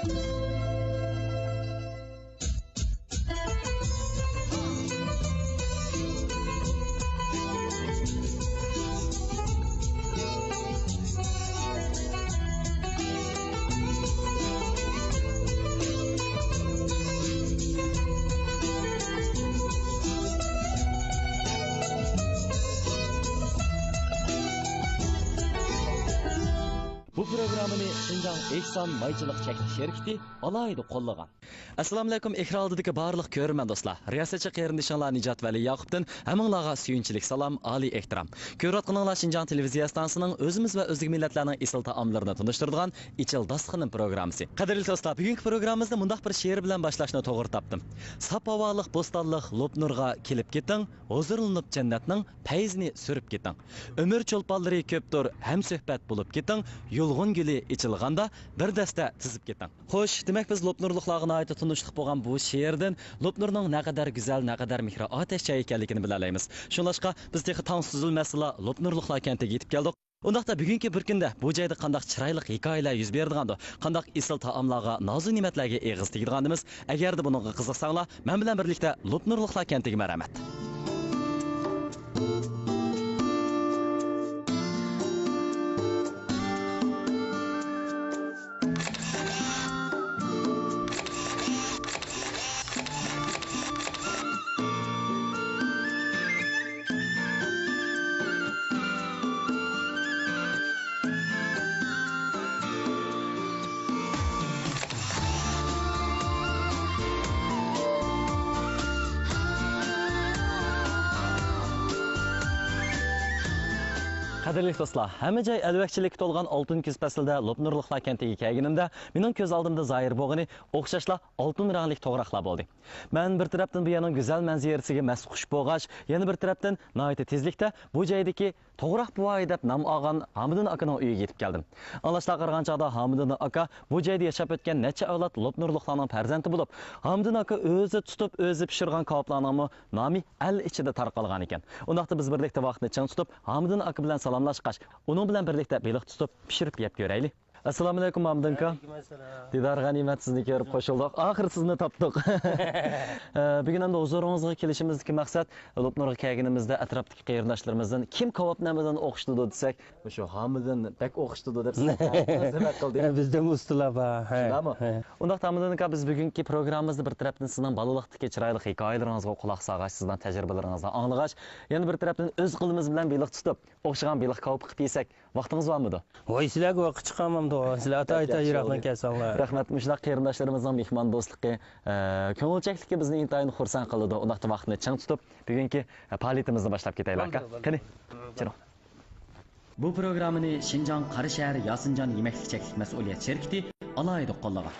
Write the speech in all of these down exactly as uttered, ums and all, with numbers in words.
بۇ پروگراممىنى شىنجاڭ ئېھسان مايچىلىق چەكلىك شىركىتى ئالاھىدە قوللىغان. ئەسسالامۇئەلەيكۇم، ئېكران ئالدىدىكى بارلىق كۆرۈرمەن دوستلار. رىياسەتچى قېرىندىشىڭلار نىجات ۋەلى ياقۇپتىن ھەممىڭلارغا سۆيۈنچىلىك سالام، ئالىي ئېھتىرام. كۆرۈۋاتقىنىڭلار شىنجاڭ تېلېۋىزىيە ئىستانسىسىنىڭ ئۆزىمىز ۋە ئۆزگە مىللەتلەرنىڭ ئېسىل تائاملىرىنى تونۇشتۇرىدىغان ئېچىل داستىخىنىم پروگراممىسى. قەدىرلىك دوستلار، بۈگۈنكى پروگراممىمىزنى مۇنداق بىر شېئىر بىلەن باشلاشنى توغرا تاپتىم. ساپ ھاۋالىق بوستانلىق لوپنۇرغا كېلىپ كېتىڭ، ھۇزۇرلىنىپ جەننەتنىڭ پەيزىنى سۈرۈپ كېتىڭ. ئۆمۈر چولپانلىرى كۆپتۇر، ھەمسۆھبەت بولۇپ كېتىڭ، يۇلغۇن گۈلى ئېچىلغاندا بىر دەستە تىزىپ كېتىڭ. خوش، دېمەك، بىز لوپنۇرلۇقلارغا ناھايىتى تونۇشلۇق بولغان بۇ شېئىردىن لوپنۇرنىڭ نەقەدەر گۈزەل، نەقەدەر مېھرى ئاتەش چاي ئىكەنلىكىنى بىلەلەيمىز. شۇڭلاشقا، بىز تېخى تاڭسىز ئۈزۈلمەستىنلا لوپنۇرلۇقلار كەنتىگە يېتىپ كەلدۇق. ئۇنداقتا بۈگۈنكى بىر كۈندە بۇ جايدا قانداق چىرايلىق ھېكايىلەر يۈز بېرىدىغاندۇ، قانداق ئېسىل تائاملارغا، نازۇ نېمەتلەرگە ئېغىز تېگىدىغاندىمىز؟ ئەگەردە بۇنىڭغا قىزىقساڭلار، مەن بىلەن بىرلىكتە لوپنۇرلۇقلار كەنتىگە مەرھەمەت. قەدىرلىك دوستلار، ھەممە جاي ئەلۋەكچىلىككە تولغان ئالتۇن كۈز پەسلىدە لوپنۇرلۇقلار كەنتىگە كەلگىنىمدە، مېنىڭ كۆز ئالدىمدا زاھىر بولغىنى ئوخشاشلا ئالتۇن رەڭلىك توغراقلار بولدى. مەن بىر تەرەپتىن بۇ يەرنىڭ گۈزەل مەنزىرىسىگە مەستخۇش بولغاچ، يەنە بىر تەرەپتىن ناھايىتى تېزلىكتە بۇ جايدىكى توغراق بوۋاي دەپ نام ئالغان ھامىدىن ئاكىنىڭ ئۆيىگە يېتىپ كەلدىم. ئاڭلاشلارغا قارىغان چاغدا ھامىدىن ئاكا بۇ جايدا ياشاپ ئۆتكەن نەچچە ئەۋلاد لوپنۇرلۇقلارنىڭ پەرزەنتى بولۇپ، ھامىدىن ئاكا ئۆزى تۇتۇپ، ئۆزى پىشۇرغان كاۋاپلارنىڭمۇ نامى ئەل ئىچىدە تارقالغان ئىكەن. ئۇنداقتا بىز بىرلىكتە ۋاقىتنى چىڭ تۇتۇپ، ھامىدىن ئاكا بىلەن سالاملاشقاچ، ئۇنىڭ بىلەن بىرلىكتە بېلىق تۇتۇپ، پىشۇرۇپ يەپ كۆرەيلى. ئەسسالامۇئەلەيكۇم، ھامىدىن ئاكا. ۋەئەلەيكۇم ئەسسالام. دىدار غەنىيمەت، سىزنى كۆرۈپ قوشۇلدۇق. ئاخىرى سىزنى تاپتۇق. ئە، بۈگۈن ئەمدى ھۇزۇرىڭىزغا كېلىشىمىزدىكى مەقسەت، لوپنۇرغا كەلگىنىمىزدە ئەتراپتىكى قېرىنداشلىرىمىزدىن كىم كاۋاپنى ھەممىدىن ئوخشىتىدۇ دېسەك، مۇشۇ ھامىدىن بەك ئوخشىتىدۇ دەپ سىزگە مۇناسىۋەت قىلدى. بىزدە ئۇستىلار بار. ھە، شۇنداقمۇ؟ ھە. ئۇنداقتا ھامىدىن ئاكا، بىز بۈگۈنكى پروگراممىمىزدا بىر تەرەپتىن سىزنىڭ بالىلىقتىكى چىرايلىق ھېكايىلىرىڭىزغا قۇلاق سالغاچ، سىزنىڭ تەجرىبىلىرىڭىزنى ئاڭلىغاچ، يەنە بىر تەرەپتىن ئۆز قولىمىز بىلەن بېلىق تۇتۇپ، ئوخشىغان بېلىق كاۋىپى قىلىپ يېسەك، ۋاقتىڭىز بارمىدۇ؟ ۋاي، سىلەرگە ۋاقىت چىقارمامدۇ؟ سىلەر ئاتا-، ئاتا يىراقتىن كەلسەڭلار. رەھمەت، مۇشۇنداق قېرىنداشلىرىمىزنىڭ مېھماندوستلۇقى، ئە، كۆڭۈلچەكلىكى بىزنى ئىنتايىن خۇرسەن قىلىدۇ. ئۇنداقتا ۋاقىتنى چىڭ تۇتۇپ، بۈگۈنكى، ئە، پائالىيىتىمىزنى باشلاپ كېتەيلى، ئاكا. بولدى، بولدى. قېنى، چىرىڭ. بۇ پروگراممىنى شىنجاڭ قاراشەھەر ياسىنجان يېمەكلىك چەكلىك مەسئۇلىيەت شىركىتى ئالاھىدە قوللىغان.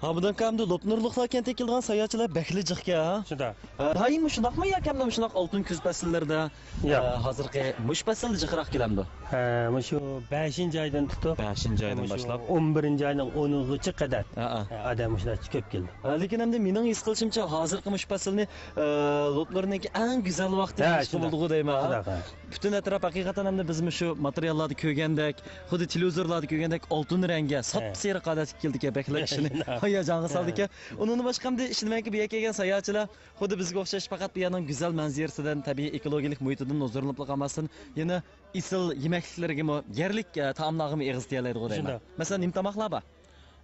ھامىدىن ئاكا، ئەمدى لوپنۇرلۇقلار كەنتىگە كېلىدىغان ساياھەتچىلەر بەكلا جىقكەن، ھە؟ شۇنداق. ھە، دائىم مۇشۇنداقمۇ ياكى ئەمدى مۇشۇنداق ئالتۇن كۈز پەسىللىرىدا، ياق. ئە، ھازىرقى مۇشۇ پەسىلدە جىقراق كېلەمدۇ؟ ھە، مۇشۇ بەشىنچى ئايدىن تۇتۇپ، بەشىنچى ئايدىن مۇشۇ باشلاپ. ئون بىرىنچى ئاينىڭ ئونىغىچە قەدەر، ھە، ھە. ھە، ئادەم مۇشۇنداق كۆپ كېلىدۇ. ھە، لېكىن ئەمدى مېنىڭ ھېس قىلىشىمچە، ھازىرقى مۇشۇ پەسىلنى، ئە، لوپنۇرنىڭكى ئەڭ گۈزەل ۋاقتى ھە، دېيىشكە شۇنداق. بولىدىغۇ دەيمەن. شۇنداق، ھە. پۈتۈن ئەتراپ ھەقىقەتەن ئەمدى بىز مۇشۇ ماتېرىياللاردا كۆرگەندەك، خۇددى تېلېۋىزورلاردا كۆرگەندەك ئالتۇن رەڭگە، ھە. ساپسېرىق ھالەتكە كېلىدىكەن، بەكلا كىشىنى ھاياجانغا سالىدىكەن. ئۇنىڭدىن باشقا ئەمدى ئىشىنىمەنكى، بۇ يەرگە كەلگەن ساياھەتچىلەر خۇددى بىزگە ئوخشاش پەقەت بۇ يەرنىڭ گۈزەل مەنزىرىسىدىن، تەبىئىي ئېكولوگىيەلىك مۇھىتىدىن ھۇزۇرلىنىپلا قالماستىن، يەنە ئېسىل يېمەكلىكلىرىگىمۇ، يەرلىك، ئە، تائاملارغىمۇ ئېغىز تىكەلەيدىغۇ دەيمەن. شۇنداق. مەسىلەن، نېمە تاماقلار بار؟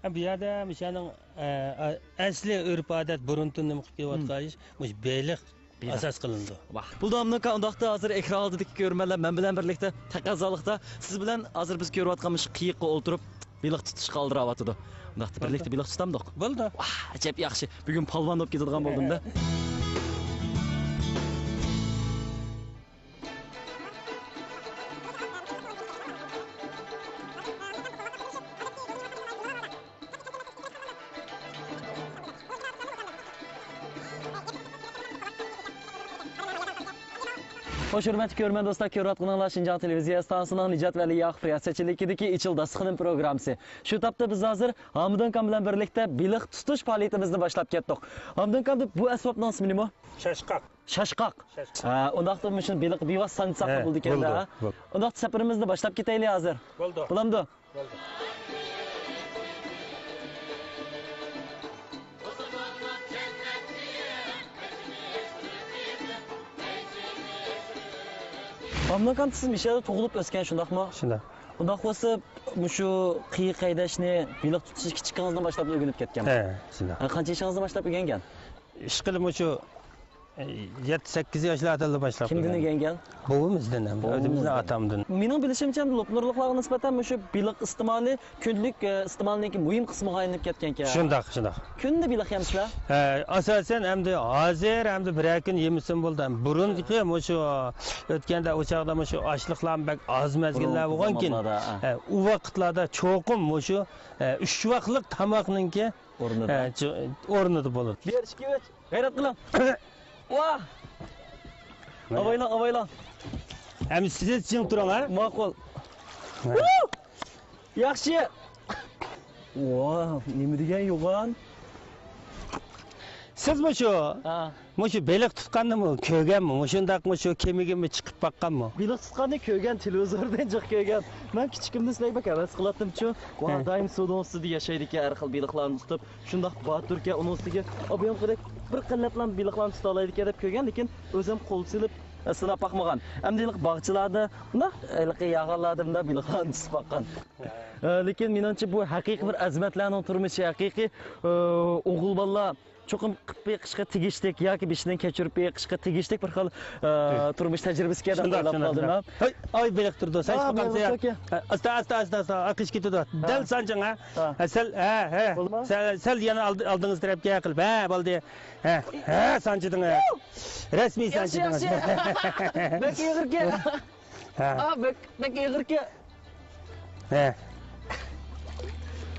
ھە، بۇ يەردە مۇشۇنىڭ، ئە، ئە، ئەسلى ئۆرپ-ئادەت بۇرۇندىن نېمە قىلىپ كېلىۋاتقان ئىش، مۇشۇ بېلىق بېلىق. ئاساس قىلىنىدۇ. ۋاھ. بولدى، ئامىنۇكا، ئۇنداقتا ھازىر ئېكران ئالدىدىكى كۆرۈرمەنلەر مەن بىلەن بىرلىكتە تەقەززالىقتا سىز بىلەن ھازىر بىز كۆرۈۋاتقان مۇشۇ قېيىققا ئولتۇرۇپ بېلىق تۇتۇشقا ئالدىراۋاتىدۇ. ئۇنداقتا بىرلىكتە بولدى. بېلىق تۇتامدۇق؟ بولدى. ۋاھ، ئەجەب ياخشى. بۈگۈن پالۋان بولۇپ كېتىدىغان بولدۇم-دە. خوش، ھۆرمەتلىك كۆرۈرمەن دوستلار، كۆرۈۋاتقىنىڭلار شىنجاڭ تېلېۋىزىيە ئىستانسىسىنىڭ نىجات ۋەلى ياقۇپ رىياسەتچىلىكىدىكى ئېچىل داستىخىنىم پروگراممىسى. شۇ تاپتا بىز ھازىر ھامىدۇن ئاكام بىلەن بىرلىكتە بېلىق تۇتۇش پائالىيىتىمىزنى باشلاپ كەتتۇق. ھامىدۇن ئاكام، بۇ ئەسۋابنىڭ ئىسمى نېمە؟ شاشقاق. شاشقاق. شاشقاق. ھە، ئۇنداقتا مۇشۇنى بېلىق بىۋاسىتە سانجىساق ھە، بولىدىكەن-دە. بولىدۇ، بولىدۇ. ئۇنداقتا سەپىرىمىزنى باشلاپ كېتەيلى ھازىر. بولىدۇ. بولامدۇ؟ بولدى. ماملىكان، سىز مۇشۇ يەردە تۇغۇلۇپ ئۆسكەن، شۇنداقمۇ؟ شۇنداق. ئۇنداق بولسا، مۇشۇ قىيىق ھەيدەشنى، بېلىق تۇتۇشنى كىچىكىڭىزدىن باشلاپ ئۆگىنىپ كەتكەنمۇ؟ ھە، شۇنداق. ھە، قانچە يېشىڭىزدىن باشلاپ ئۆگەنگەن؟ ئىشقىلىپ مۇشۇ، ئە، يەتتە، سەككىز ياشلاردىلا باشلاپ كىمدىن ئۆگەندىم. ئۆگەنگەن؟ بوۋىمىزدىن ھەم، بوۋىمىزدىن. ئۆزىمىزنىڭ ئاتامدىن. مېنىڭ بىلىشىمچە، لوپنۇرلۇقلارغا نىسبەتەن مۇشۇ بېلىق ئىستېمالى كۈندىلىك، ئە، ئىستېمالنىڭكى مۇھىم قىسمىغا ئايلىنىپ كەتكەنكەن. شۇنداق، شۇنداق. كۈندە بېلىق يەمسىلەر؟ ھە، ئاساسەن ئەمدى ھازىر، ئەمدى بىرەر كۈن يېمىسىمۇ بولىدۇ. بۇرۇنقى مۇشۇ ئۆتكەندە ئۇ چاغدا مۇشۇ ئاشلىقلارمۇ بەك ئاز مەزگىللەر بۇرۇنقى بولغانكىن، زامانلاردا، ھە. ھە، ئۇ ۋاقىتلاردا چوقۇم مۇشۇ، ھە، ئۈچ ۋاقلىق تاماقنىڭكى ئورنىدا. ھە، چو-، ئورنىدا بولىدۇ. بىر، ئىككى، ئۈچ. غەيرەت قىلىڭ. ۋاھ! مانا. ئاۋايلاڭ، ئاۋايلاڭ. ئەمدى سىز جىڭ تۇرۇڭ، ھە؟ ماقۇل. ھە. ۋۇ! ياخشى. ۋاھ، نېمە دېگەن يوغان. سىزمۇ شۇ، ھە. مۇشۇ بېلىق تۇتقاننىمۇ كۆرگەنمۇ؟ مۇشۇنداق مۇشۇ كېمىگىمۇ چىقىپ باققانمۇ؟ بېلىق تۇتقاننى كۆرگەن، تېلېۋىزوردىن جىق كۆرگەن. مەن كىچىكىمدە سىلەرگە بەك ھەۋەس قىلاتتىمچۇ. ۋاھ، ھە. دائىم سۇنىڭ ئۈستىدە ياشايدىكەن، ھەر خىل بېلىقلارنى تۇتۇپ. شۇنداق باتۇركەن، ئۇنىڭ ئۈستىگە ئابايام قىلىپ بىر قەللەپلا بېلىقلارنى تۇتالايدىكەن دەپ كۆرگەن، لېكىن ئۆزۈم قول سېلىپ، ئە، سىناپ باقمىغان. ئەمدى ھېلىقى باغچىلاردا، مۇنداق ھېلىقى ياغانلاردا مۇنداق بېلىقلارنى تۇتۇپ باققان. ئە، لېكىن مېنىڭچە بۇ ھەقىقىي بىر ئەزىمەتلەرنىڭ تۇرمۇشى، ھەقىقىي، ئە، ئوغۇل بالىلار چوقۇم قىلىپ بېقىشقا تېگىشلىك ياكى بېشىدىن كەچۈرۈپ بېقىشقا تېگىشلىك بىر خىل، ئە، تۇرمۇش تەجرىبىسىكەن دەپ شۇنداق، ئويلاپ شۇنداق، قالدىم شۇنداق. ھەي، ئاي، بېلىق تۇرىدۇ. سەن ئا، شۇ بېلىق قانچە؟ تۇرىدۇ. ئاستا، ئاستا، ئاستا، ئاستا، ئاقىشىپ كېتىدۇ. ھە. دەل سانچىڭ، ھە؟ ھە. ھە، سەل، ھە، ھە. بولدىمۇ؟ سەل، سەل يەنە ئالدى-، ئالدىڭىزغا تەرەپكە قىلىپ. ھە، بولدى. ھە، ھە، سانچىدىڭ، ھە. رەسمىي ياخشى، سانچىدىڭ. ياخشى. بەك ئېغىركەن. ھە. ئا، بەك، بەك ئېغىركەن. ھە.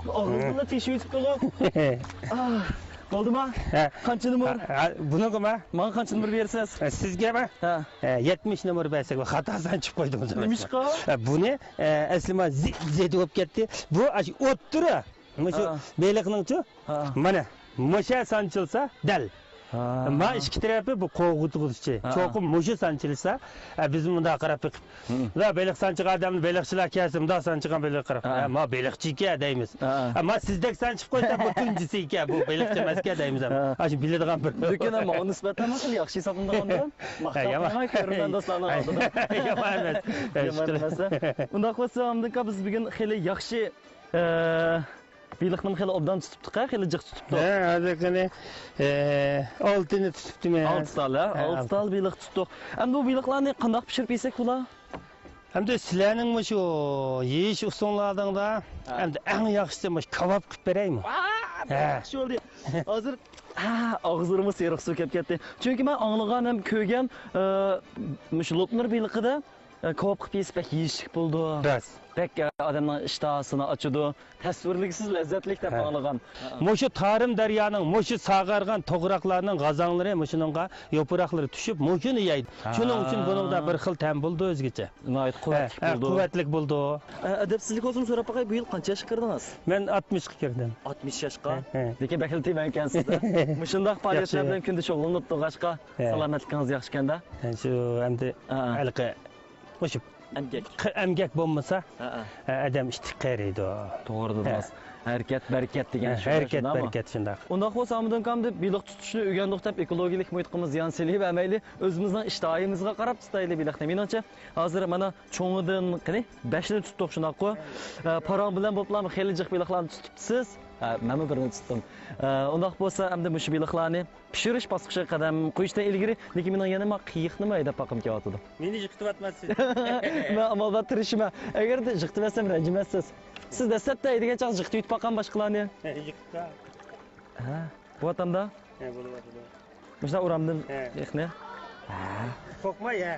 ئاغزىمنى تېشىۋېتىپتىغۇ. ئا، بولدىما؟ ھە. قانچە نومۇر؟ ھە، ھە، بۇنىڭغىما؟ ماڭا قانچە نومۇر بېرىسىز؟ ھە، سىزگەما؟ ھە. ھە، يەتمىش نومۇر بەرسەك، خاتا سانچىپ قويدۇڭىز. نېمىشقا؟ ھە، بۇنى، ئە، ئەسلى ما زى-، زېدە بولۇپ كەتتى. بۇ ئاشۇ ئوتتۇرا. مۇشۇ ھە. بېلىقنىڭچۇ؟ ھە. مانا، مۇشە سانچىلسا دەل. ھە. ما ئىككى تەرەپى بۇ قوغۇتقۇچى. ھە. چوقۇم مۇشۇ سانچىلسا، ئە، بىز مۇنداق قاراپ بېقىپ. ھە. ۋە بېلىق سانچىغان ئادەمنى بېلىقچىلار كەلسە، مۇنداق سانچىغان بېلىق قاراپ. ھە. ھە، ما بېلىقچىكەن دەيمىز. ھە. ئە، ما سىزدەك سانچىپ قويسا، بۇ تۇنجىسىكەن، بۇ بېلىقچى ئەمەسكەن دەيمىز. ھە. ئاشۇ بىلىدىغان بىر. لېكىن ماڭا نىسبەتەن خېلى ياخشى ھېسابلىنىدىغان. ھە، يامان. ماختاپ قويماي، كۆرۈرمەن دوستلارنىڭ ئالدىدا. يامان ئەمەس. يامان ئەمەس. ئۇنداق بولسا، ئامدىكا بىز بۈگۈن خېلى ياخشى ئە، بېلىقنىمۇ خېلى ئوبدان تۇتۇپتۇق-ھە، خېلى جىق تۇتۇپتۇق. ھە، ھازىر قېنى، ئە، ئالتىنى تۇتۇپتىمەن. ئالتە تال، ھە؟ ھە، ئالتە ئالتە. تال بېلىق تۇتتۇق. ئەمدى بۇ بېلىقلارنى قانداق پىشۇرۇپ يېسەك بولا؟ ئەمدى سىلەرنىڭ مۇشۇ يېيىش ئۇسۇلۇڭلاردىڭدا، ھە. ئەمدى ئەڭ ياخشىسى مۇشۇ كاۋاپ قىلىپ بېرەيمۇ؟ ۋاھ، ھە. ياخشى بولدى. ھازىر، ھە، ئاغزىمغا سېرىق سۇ كېلىپ كەتتى. چۈنكى مەن ئاڭلىغان ھەم كۆرگەن، ئە، مۇشۇ لوپنۇر بېلىقىدا ئە، كاۋاپ قىلىپ يېسە بەك يېيىشلىك بولىدۇ. راست. بەك، ئە، ئادەمنىڭ ئىشتىھاسىنى ئاچىدۇ. تەسۋىرلىگۈسىز لەززەتلىك دەپ ھە. ئاڭلىغان. مۇشۇ تارىم دەريانىڭ، مۇشۇ ساغارغان توغراقلارنىڭ غازاڭلىرى مۇشۇنىڭغا يوپۇراقلىرى چۈشۈپ، مۇشۇنى يەيدۇ. ھە. شۇنىڭ ئۈچۈن بۇنىڭدا بىر خىل تەم بولىدۇ ئۆزگىچە. ناھايىتى ھە، قۇۋۋەتلىك ھە، بولىدۇ. قۇۋۋەتلىك بولىدۇ. ئە، ئەدەپسىزلىك بولسىمۇ سوراپ باقاي، بۇ يىل قانچە ياشقا كىردىڭىز؟ مەن ئاتمىشقا كىردىم. ئاتمىش ياشقا؟ ھە، ھە. لېكىن بەك خېلى تېمەن ئىكەنسىز-دە. مۇشۇنداق پائالىيەتلەر ياخشى. بىلەن كۈندە شۇغۇللىنىپ تۇرغاچقا، ھە. سالامەتلىكىڭىز ياخشىكەن-دە. ھە، شۇ ئەمدى ھە. ھېلىقى مۇشۇ ئەمگەك. قى-، ئەمگەك بولمىسا، ھە، ھە. ھە، ئادەم ئىشتىك قېرىيدۇ. توغرا دېدىڭىز. ھە. ھەرىكەت بەرىكەت دېگەن ھە، شۇ، ھەرىكەت شۇنداقمۇ؟ بەرىكەت شۇنداق. ئۇنداق بولسا، ئامىدۇن ئاكا، ئەمدى بېلىق تۇتۇشنى ئۆگەندۇق دەپ، ئېكولوگىيەلىك مۇھىتقىمۇ زىيان سېلىۋەرمەيلى، ئۆزىمىزنىڭ ئىشتىھايىمىزغا قاراپ تۇتايلى بېلىقنى. مېنىڭچە، ھازىر مانا چوڭىدىن، قېنى، بەشنى تۇتتۇق، شۇنداققۇ؟ ئە، پاراڭ بىلەن بولۇپلا خېلى جىق بېلىقلارنى تۇتۇپسىز. ئە، مەنمۇ بىرنى تۇتتۇم. ئە، ئۇنداق بولسا، ئەمدى مۇشۇ بېلىقلارنى پىشۇرۇش باسقۇچىغا قەدەم قويۇشتىن ئىلگىرى، لېكىن مېنىڭ يەنە ما قېيىقنىمۇ ھەيدەپ باققۇم كېلىۋاتىدۇ. مېنى يىقىتىۋاتماسسىز. مەن ئامال بار تىرىشىمەن. ئەگەردە يىقىتىۋەتسەم رەنجىمەسسىز. سىز دەسلەپتە ھەيدىگەن چاغ يىقىتىۋېتىپ باققان باشقىلارنى. يىقىتقان. ھە، بولۇۋاتامدا؟ ھە، بولۇۋاتىدۇ. مۇشۇنداق ئۇرامدىن ھە. قېيىقنى. ھە. قورقماي، ھە.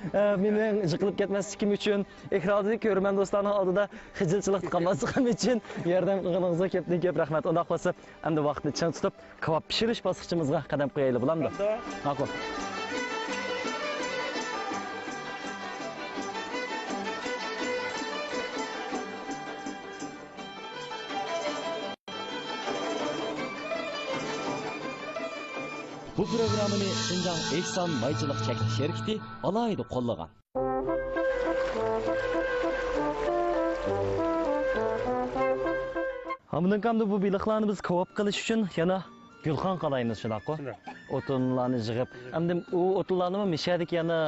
ئە، مېنىڭ يىقىلىپ كەتمەسلىكىم ئۈچۈن ئېكراندىكى كۆرۈرمەن دوستلارنىڭ ئالدىدا خىجىلچىلىقتا قالماسلىقىم ئۈچۈن ياردەم قىلغىنىڭىزغا كۆپتىن كۆپ رەھمەت. ئۇنداق بولسا، ئەمدى ۋاقىتنى چىڭ تۇتۇپ، كاۋاپ پىشۇرۇش باسقۇچىمىزغا قەدەم قويايلى، بولامدۇ؟ بولىدۇ. ماقۇل. بۇ پروگراممىنى شىنجاڭ ئېھسان مايچىلىق چەكلىك شىركىتى ئالاھىدە قوللىغان. ھامدۇنكامدا بۇ بېلىقلارنى بىز كاۋاپ قىلىش ئۈچۈن يەنە گۈلخان قالايمىز، شۇنداققۇ؟ شۇنداق. ئوتۇنلارنى يىغىپ، ئەمدى ئۇ ئوتۇنلارنىمۇ مىشەدىكى يەنە،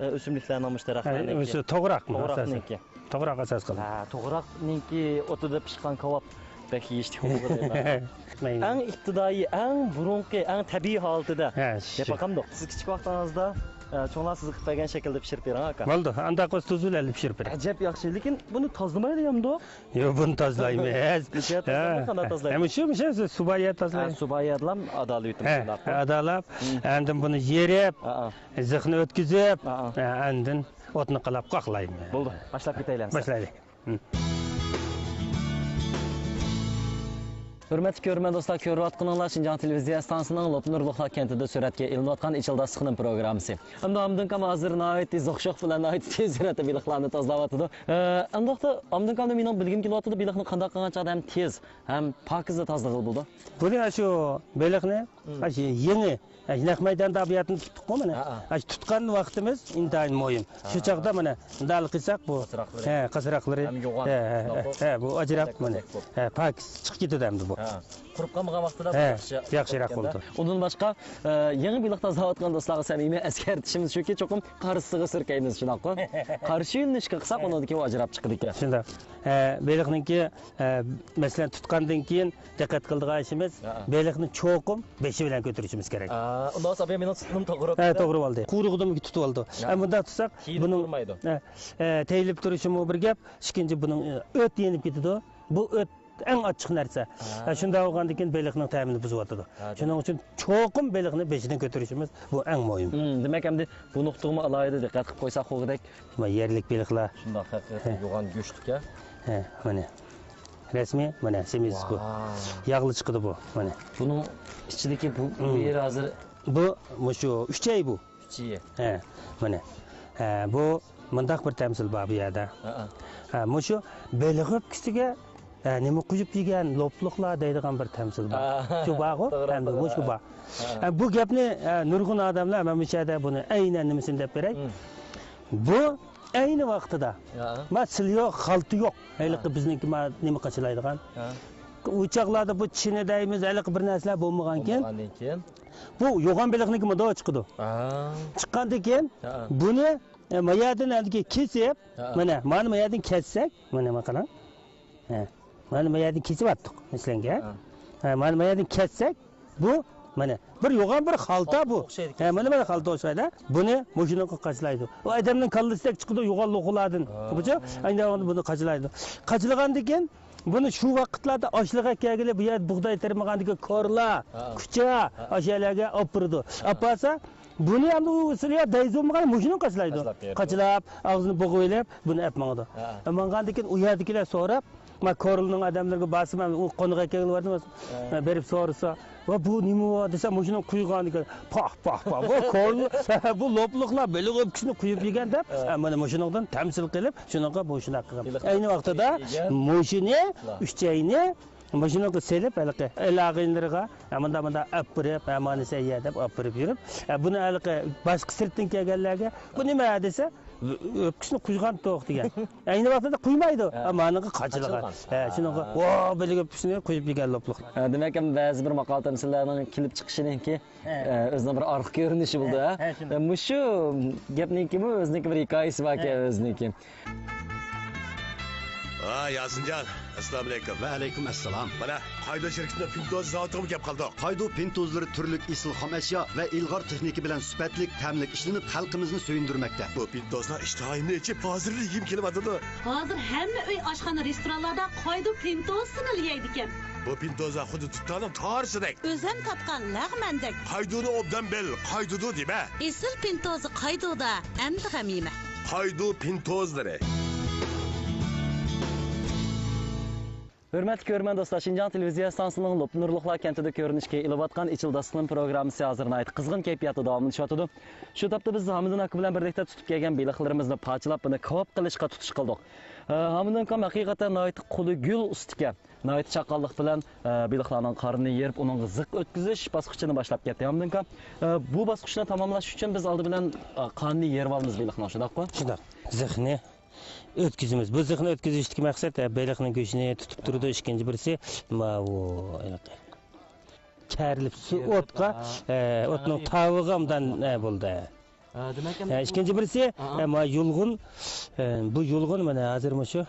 ئە، ئۆسۈملۈكلەرنىڭ، مۇشۇ دەرەخلەرنىڭكى؟ ئۆزى توغراقنىڭ ئاساسى. توغراقنىڭكى. توغراق ئاساس قىلىدۇ. ھە، توغراقنىڭكى ئوتىدا پىشقان كاۋاپ بەك يېيىشلىك بولىدۇ. مەيلى. ئەڭ ئىپتىدائىي، ئەڭ بۇرۇنقى، ئەڭ تەبىئىي ھالىتىدە ھە، دەپ شۇ. باقامدۇق. سىز كىچىك ۋاقتىڭىزدا، ئە، چوڭلار سىزگە قىلىپ بەرگەن شەكىلدە پىشۇرۇپ بېرىڭ، ئاكا. بولدى، ئانداق بولسا تۇز بىلەن پىشۇرۇپ بېرىڭ. ئەجەب ياخشى، لېكىن بۇنى تازىلىمايدۇ يامدۇ؟ يوق، بۇنى تازىلايمىز. نېچە تازىلايمىز؟ ھە. قانداق تازىلايمىز؟ ھە، مۇشۇ، مۇشۇ سۇ بار يەر تازىلايمىز. ھە، سۇ بار يەردىلا ئادالىۋېتىمىز، ھە، شۇنداقمۇ؟ ئادالاپ، ئاندىن بۇنى يېرىپ، زىخنى ئۆتكۈزۈپ، ئاندىن ئوتنى قالاپ قاقلايمىز. بولدى، باشلاپ كېتەيلى ئەمسە. باشلايلى. ھىم. ھۆرمەتلىك كۆرۈرمەن دوستلار، كۆرۈۋاتقىنىڭلار شىنجاڭ تېلېۋىزىيە ئىستانسىسىنىڭ لوپنۇر لوخلا كەنتىدە سۈرەتكە ئېلىنىۋاتقان ئىچىلدا سىخنىم پروگراممىسى. ئەمدى ئامدىنكام ھازىر ناھايىتى زوق-شوق بىلەن ناھايىتى تېز سۈرئەتتە بېلىقلارنى تازىلاۋاتىدۇ. ئە، ئەمدى ۋاقىتتا ئامدىنكامدا مېنىڭ بىلگۈم كېلىۋاتىدۇ، بېلىقنى قانداق قىلغان چاغدا ھەم تېز، ھەم پاكىز تازىلىغىلى بولىدۇ؟ بۇنى، ئاشۇ بېلىقنى، ئاشۇ يېڭى، ئاشۇ نەق مەيداندا بۇ يەردىن تۇتتۇققۇ مانا. ھە، ھە. ئاشۇ تۇتقان ۋاقتىمىز ئىنتايىن مۇھىم. شۇ چاغدا مانا مۇنداق قىلساق بۇ، قاسراقلىرى. ھە، قاسراقلىرى. ھەم يوغان. ھە، ھە، ھە، بۇ ئاجراپ مانا. ھە، پاكىز چىقىپ كېتىدۇ ئەمدى بۇ. ھە. قۇرۇپ قالمىغان ۋاقتىدا ھە، ياخشى، ياخشىراق بولىدۇ. ئۇندىن باشقا، ئە، يېڭى بېلىق تازىلاۋاتقان دوستلارغا سەمىمىي ئەسكەرتىشىمىز شۇكى، چوقۇم قارشىسىغا سۈركەيمىز، شۇنداققۇ؟ قارشى يۆنىلىشكە قىلساق، ئۇنىڭدىن كېيىن ئۇ ئاجراپ چىقىدىكەن. شۇنداق. ئە، بېلىقنىڭكى، ئە، مەسىلەن، تۇتقاندىن كېيىن دىققەت قىلىدىغان ئىشىمىز، ھە. بېلىقنى چوقۇم بېشى بىلەن كۆتۈرۈشىمىز كېرەك. ئا، ئۇنداق بولسا مېنىڭ سۈتۈم توغرا ھە، بولدى. توغرا بولدى. قۇرۇقىدىمۇ تۇتۇپ ئالىدۇ. ھە. ئە، مۇنداق تۇتساق، بۇنىڭ تېيىلمايدۇ. ئە، ئە، تېيىلىپ تۇرۇشىمۇ بىر گەپ. ئىككىنچى، بۇنىڭ، ئە، ئۆت يېنىپ كېتىدۇ. بۇ ئۆت ئەڭ ئاچچىق نەرسە. ھە. ھە، شۇنداق بولغاندىن كېيىن بېلىقنىڭ تەمىنى بۇزۇۋاتىدۇ. ھە، شۇنىڭ ئۈچۈن چوقۇم بېلىقنى بېشىدىن كۆتۈرۈشىمىز، بۇ ئەڭ مۇھىم. ھىم، دېمەك، ئەمدى بۇ نۇقتىغىمۇ ئالاھىدە دىققەت قىلىپ قويساق بولغۇدەك. مانا يەرلىك بېلىقلار. شۇنداق، ھەقىقەتەن ھە. يوغان گۆشلۈك ھە. ھە، مانا. رەسمىي، مانا، سېمىزكۇ. ۋاي. ياغلىق چىقىدۇ بۇ، مانا. بۇنىڭ ئىچىدىكى بۇ، بۇ ھىم. يېرى ھازىر. بۇ، مۇشۇ ئۈچەي بۇ. ئۈچىيى. ھە، مانا. ھە، بۇ مۇنداق بىر تەمسىل بار بۇ يەردە. ھە، ھە. ھە، مۇشۇ بېلىق ئۆپكىسىگە، ھە، نېمە قويۇپ يېگەن لوپلۇقلار دەيدىغان بىر تەمسىل بار. ھە، شۇ بارغۇ؟ توغرا، ئەمدى توغرا، مۇشۇ ھە. بار. ھە. ھە، بۇ گەپنى، ھە، نۇرغۇن ئادەملەر، مەن مۇشۇ يەردە بۇنى ئەينەن نېمىسىنى دەپ بېرەي. ھىم. بۇ ئەينى ۋاقتىدا، ھە. ما سىلى يوق، خالتا يوق. ھېلىقى ھە. بىزنىڭكى ما نېمە قاچىلايدىغان. ھە. ئۇ چاغلاردا بۇ چىنە دەيمىز، ھېلىقى بىر نەرسىلەر بولمىغانكىن. بولمىغاندىن كېيىن. بۇ يوغان بېلىقنىڭكى مۇنداق چىقىدۇ. ھە. چىققاندىن كېيىن ھە. بۇنى، ئە، ما يەردىن ھەمدىكى كېسىپ، ھە. مانا، مانا ما يەردىن كەسسەك، مانا، مانا قاراڭ. ھە. مانا ما يەردىن كېسىپ ئاتتۇق، مەسىلەنگە. ھە. ھە، مانا ما يەردىن كەسسەك، بۇ، مانا، بىر يوغان بىر خالتا بۇ. ئوخشايدۇ. ھە، مانا، مانا خالتا ئوخشايدۇ. بۇنى مۇشۇنىڭغا قاچىلايدۇ. ئۇ ئادەمنىڭ كاللىسىدەك چىقىدۇ، يوغان لوخۇلادىن. ھە. بۇچۇ، ئەينى ۋاقىتتا بۇنى قاچىلايدۇ. قاچىلىغاندىن كېيىن، بۇنى شۇ ۋاقىتلاردا ئاشلىق ئەكەلگىلى بۇ يەردە بۇغداي تېرىمىغاندىكى كورلا، ھە. كۇچا، ھە. ئاشۇ يەرلەرگە ئاپىرىدۇ. ھە. ئاپارسا، بۇنى ئەمدى ئۇ ئۇسۇل يا دەيزۇمىغان مۇشۇنى قاچىلايدۇ. قاچىلاپ بېرىدۇ. قاچىلاپ، ئاغزىنى بوغۇۋېلىپ، بۇنى ئەپ ماڭىدۇ. ھە. ماڭغاندىن كېيىن ئۇ يەردىكىلەر سوراپ، ما كورلىنىڭ ئادەملىرىگە بارسا، مەن ئۇ قوناق ئەكەلگىلى باردىم. ھە. بېرىپ سورىسا، ۋا بۇ نېمە بۇ دېسە، مۇشۇنى قۇيغان ئىكەن. پاھ، پاھ، پاھ. بۇ كورلا، بۇ لوپلۇقلار بېلىق ئۆپكىسىنى قۇيۇپ يېگەن دەپ، ھە. ھە، مانا مۇشۇنىڭدىن تەمسىل قىلىپ، شۇنىڭغا مۇشۇنداق قىلغان. ئەينى ۋاقتىدا مۇشۇنى، ئۈچەينى، مۇشۇنىڭغا سېلىپ، ھېلىقى ئاغىنىلىرىغا، ھە، مۇنداق، مۇنداق ئەپ بېرىپ، ھە، مانىسى يە دەپ ئەپ بېرىپ يۈرۈپ، ھە، بۇنى ھېلىقى باشقا سىرتتىن كەلگەنلەرگە، بۇ نېمە دېسە، ئۆپكىسىنى قۇيغان توق دېگەن. ئەينى ۋاقتىدا قۇيمايدۇ. ھە. ئەمما ئانىڭغا قاچىلىغان. قاچىلىغان. ھە، شۇنىڭغا، ھە. ۋا، بېلىق ئۆپكىسىنى قۇيۇپ يېگەن لوپلۇق. ھە، دېمەك، ھەم بەزى بىر ماقال تەمسىللەرنىڭ كېلىپ چىقىشىنىڭكى، ھە. ئە، ئۆزىنىڭ بىر ئارقا كۆرۈنۈشى بولىدۇ، ھە، ھە؟ ھە، شۇنداق. مۇشۇ گەپنىڭكىمۇ ئۆزىنىڭكى بىر ھېكايىسى باركەن، ھە. ئۆزىنىڭكى. ۋاي، ياسىنجان، ئەسسالامۇئەلەيكۇم. ۋەئەلەيكۇم ئەسسالام. مانا، قايدۇ شىركىتىنىڭ پىنتوز زاۋۇتىغىمۇ كەپ قالدۇق. قايدۇ پىنتوزلىرى تۈرلۈك ئېسىل خام ئەشيا ۋە ئىلغار تېخنىكا بىلەن سۈپەتلىك، تەملىك ئىشلىنىپ، خەلقىمىزنى سۆيۈندۈرمەكتە. بۇ پىنتوزلار ئىشتىھايىمنى ئېچىپ، ھازىرلا يېگۈم كېلىۋاتىدۇ. ھازىر ھەممە ئۆي، ئاشخانا، رېستورانلاردا قايدۇ پىنتوزىنىلا يەيدىكەن. بۇ پىنتوزلار خۇددى دۇتارنىڭ تارىسىدەك. ئۆزۈم تارتقان لەغمەندەك. قايدۇنى ئوبدان بىل، قايدۇدۇ دېمە. ئېسىل پىنتوزى قايدۇدا، ئەمدى غەم يېمە. قايدۇ پىنتوزلىرى. ھۆرمەتلىك كۆرۈرمەن دوستلار، شىنجاڭ تېلېۋىزىيە ئىستانسىسىنىڭ لوپنۇرلۇقلار كەنتىدە كۆرۈنۈشكە ئېلىۋاتقان ئېچىلدى ئىستىقلىم پروگراممىسى ھازىر ناھايىتى قىزغىن كەيپىياتتا داۋاملىشىۋاتىدۇ. شۇ تاپتا بىز ھامىدۇن ئاكا بىلەن بىرلىكتە تۇتۇپ كەلگەن بېلىقلىرىمىزنى پارچىلاپ، بۇنى كاۋاپ قىلىشقا تۇتۇش قىلدۇق. ئە، ھامىدۇن ئاكام ھەقىقەتەن ناھايىتى قولى گۈل ئۇستا ئىكەن. ناھايىتى چاققانلىق بىلەن، ئە، بېلىقلارنىڭ قارنىنى يېرىپ، ئۇنىڭغا زىق ئۆتكۈزۈش باسقۇچىنى باشلاپ كەتتى. ھامىدۇن ئاكا، ئە، بۇ باسقۇچنى تاماملاش ئۈچۈن بىز ئالدى بىلەن، ئە، قارنىنى يېرىۋالىمىز بېلىقنىڭ، شۇنداققۇ؟ شۇنداق. زىقنى ئۆتكۈزىمىز. بۇ زىقنى ئۆتكۈزۈشتىكى مەقسەت، ئە، بېلىقنىڭ گۆشىنى تۇتۇپ تۇرىدۇ. ئىككىنچى بىرسى، ماۋۇ، ھېلىقى، كەرىلىپ سۇ ئوتقا، ئە، ئوتنىڭ تاۋىغا ئوبدان، ئە، بولىدۇ. ھە، دېمەك، ئە، ئىككىنچى بىرسى، ئە، ما يۇلغۇن، ئە، بۇ يۇلغۇن مانا ھازىر مۇشۇ،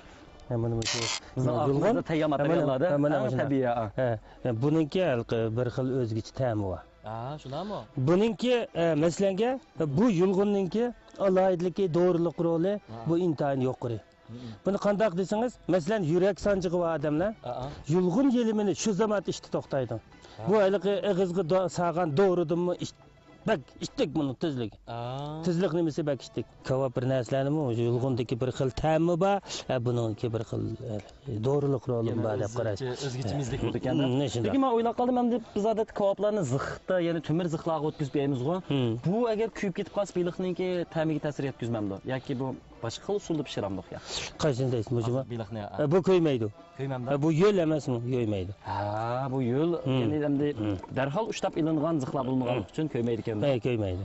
ئە، مانا مۇشۇ، بىزنىڭ يۇلغۇن، ئاغزىمىزدا تەييار ماتېرىياللاردا، مانا، ھە، مۇشۇنداق. تەبىئىي، ھە. ئە، ئە، بۇنىڭكى ھېلىقى بىر خىل ئۆزگىچە تەمى بار. ھە، شۇنداقمۇ؟ بۇنىڭكى، ئە، مەسىلەنگە، بۇ يۇلغۇننىڭكى ئالاھىدىلىكى، دورىلىق رولى، ھە، بۇ ئىنتايىن يۇقىرى. مم. بۇنى قانداق دېسىڭىز، مەسىلەن، يۈرەك سانجىقى بار ئادەملەر، ئا، ئا، يۇلغۇن يېلىمىنى شۇ زاماندا ئىچتە توختايدۇ. ھە. بۇ ھېلىقى ئېغىزغا دو-، سالغان دورىدىنمۇ ئىچ-، بەك ئىچتىك بۇنىڭ تېزلىكى. ئا. تېزلىك نېمىسى بەك ئىچتىك. كاۋاپ بىر نەرسىلەرنىمۇ يۇلغۇندىكى بىر خىل تەمى بار، ھە، بۇنىڭكى بىر خىل، ئە، دورىلىق رولى بار دەپ قاراش. ئۆزگىچە، ئۆزگىچە مىزلىك بولىدىكەن-دە. مم، شۇنداق. لېكىن مەن ئويلاپ قالدىم، ئەمدى بىز ئادەتتە كاۋاپلارنى زىختا، يەنى تۆمۈر زىخلارغا ئۆتكۈزۈپ يەيمىزغۇ. مم. بۇ ئەگەر كۆيۈپ كېتىپ قالسا، بېلىقنىڭكى تەمىگە تەسىر يەتكۈزمەمدۇ؟ ياكى بۇ باشقا خىل ئۇسۇلدا پىشۇرامدۇق يا؟ قايسىنى دەيسىز، مۇشۇمۇ؟ ھازىر بېلىقنى، ھە. ئە، بۇ كۆيمەيدۇ. كۆيمەمدۇ؟ ئە، بۇ يۆل ئەمەسمۇ؟ كۆيمەيدۇ. ھە، بۇ يۆل، مم، يەنى ئەمدى، مم، دەرھال ئۇشتاپ ئېلىنغان زىخلار بولمىغانلىقى ئۈچۈن كۆيمەيدىكەن. ئە، كۆيمەيدۇ.